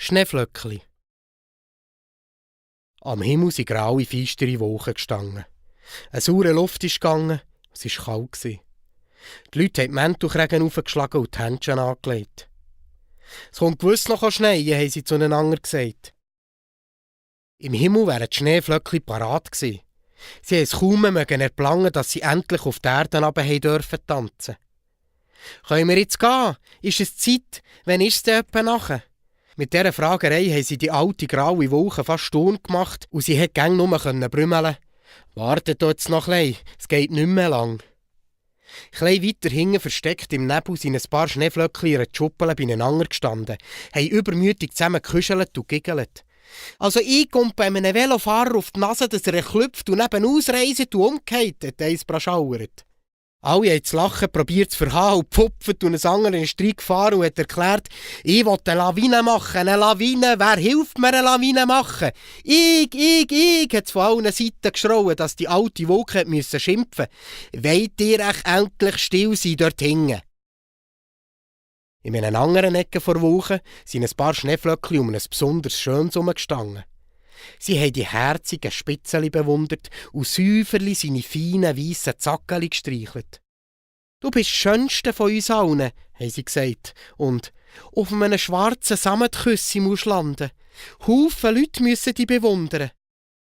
Schneeflöckli. Am Himmel sind graue, feistere Wolken gestanden. Eine saure Luft ist gegangen, es war kalt. Die Leute haben die Mäntelkrägen aufgeschlagen und die Händchen angelegt. Es kommt gewiss noch schneien, haben sie zueinander gesagt. Im Himmel wären die Schneeflöckli parat gewesen. Sie haben es kaum erplanen, dass sie endlich auf die Erde tanzen dürfen. Können wir jetzt gehen? Ist es Zeit? Wann ist es denn etwa nachher? Mit dieser Fragerei haben sie die alte graue Wolke fast Sturm gemacht und sie konnte gäng nur brümmeln. Wartet jetzt noch ein bisschen, es geht nicht mehr lang. Klein weiter hinten versteckt im Nebel sind ein paar Schneeflöckli ihre Schuppeln beieinander gestanden, haben übermütig zusammen gekuschelt und giggelt. Also ich komme bei einem Velofahrer auf die Nase, dass er klüpft und nebenan ausreist und umgeht, hat eins braschauert. Alle haben zu lachen probiert zu verhauen und gepfupft und ein anderer ist reingefahren und hat erklärt, ich will eine Lawine machen, eine Lawine, wer hilft mir eine Lawine machen? Ich, hat es von allen Seiten geschrauen, dass die alte Wolke müssen schimpfen. Wollt ihr euch endlich still sein dort hinten? In einer anderen Ecke der Wolke sind ein paar Schneeflöckli um ein besonders schönes herumgestanden. Sie haben die herzigen Spitzeli bewundert und säuferli seine feinen, weissen Zackeli gestreichelt. «Du bist das Schönste von uns allen», haben sie gesagt. «Und auf einem schwarzen Sammetküssi musst du landen. Haufen Leute müssen dich bewundern.»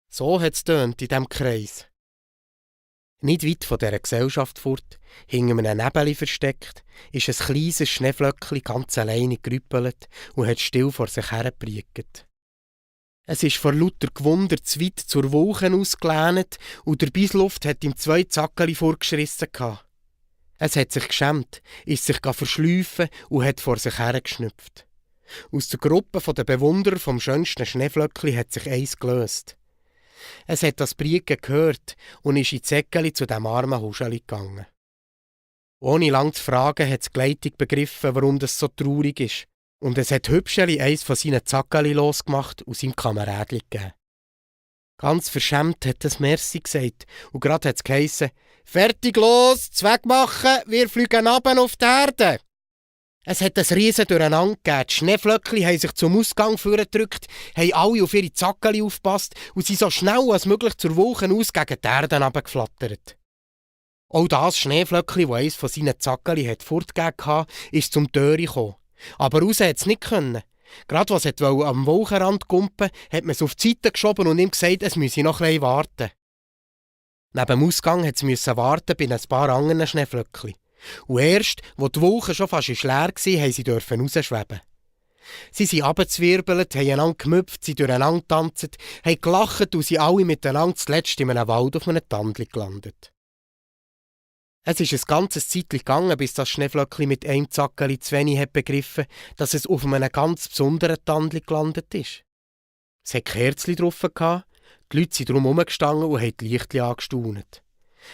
So hat es tönt in diesem Kreis. Nicht weit von dieser Gesellschaft fort, hinter einem Nebeli versteckt, ist ein kleines Schneeflöckli ganz alleine gerüppelt und hat still vor sich hergepriegt. Es ist vor lauter Gewunder zu weit zur Wolke ausgelehnt und der Beisluft hat ihm 2 Zackeli vorgeschrissen. Es hat sich geschämt, ist sich verschleifen und hat vor sich hergeschnüpft. Aus der Gruppe der Bewunderer vom schönsten Schneeflöckli hat sich eins gelöst. Es hat das Priegen gehört und ist in die Säckeli zu dem armen Huscheli gegangen. Ohne lang zu fragen hat es gleitig begriffen, warum das so traurig ist. Und es hat Hübscheli eins von seinen Zackeli losgemacht und seinem Kamerädli gegeben. Ganz verschämt hat es Merci gesagt und gerade hat es geheissen, «Fertig los, Zweck machen, wir fliegen runter auf die Erde!» Es hat ein riesen Durcheinander gegeben. Die Schneeflöckli haben sich zum Ausgang vorgedrückt, haben alle auf ihre Zackeli aufgepasst und sind so schnell als möglich zur Wolke aus gegen die Erde runtergeflattert. Auch das Schneeflöckli, das eins von seinen Zackeli fortgegeben hatte, ist zum Töri gekommen. Aber raus hat es nicht können. Gerade was es am Wolkenrand kumpen, hat man es auf die Seite geschoben und ihm gesagt, es müsse noch ein bisschen warten. Neben dem Ausgang musste es warten bei ein paar anderen Schneeflöckli. Und erst, als die Wolke schon fast leer war, durften sie rausschweben. Sie sind runtergezwirbelt, haben einander gemüpft, sind durcheinander getanzt, haben gelacht und sind alle miteinander zuletzt in einem Wald auf einem Tandli gelandet. Es ist ein ganzes Zeitchen gegangen, bis das Schneeflöckli mit einem Zackeli zu wenig hat begriffen, dass es auf einem ganz besonderen Tandli gelandet ist. Es hatte Kerzchen drauf, die Leute sind drum herumgestanden und haben die Lichtchen angestaunt.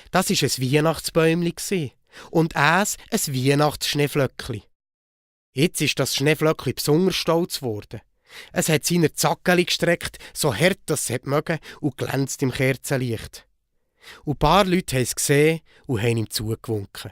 Das war ein Weihnachtsbäumchen und es ein Weihnachtsschneeflöckli. Jetzt ist das Schneeflöckli besonders stolz geworden. Es hat seine Zackeli gestreckt, so hart dass es mögen und glänzt im Kerzenlicht. Und ein paar Leute haben es gesehen und haben ihm zugewunken.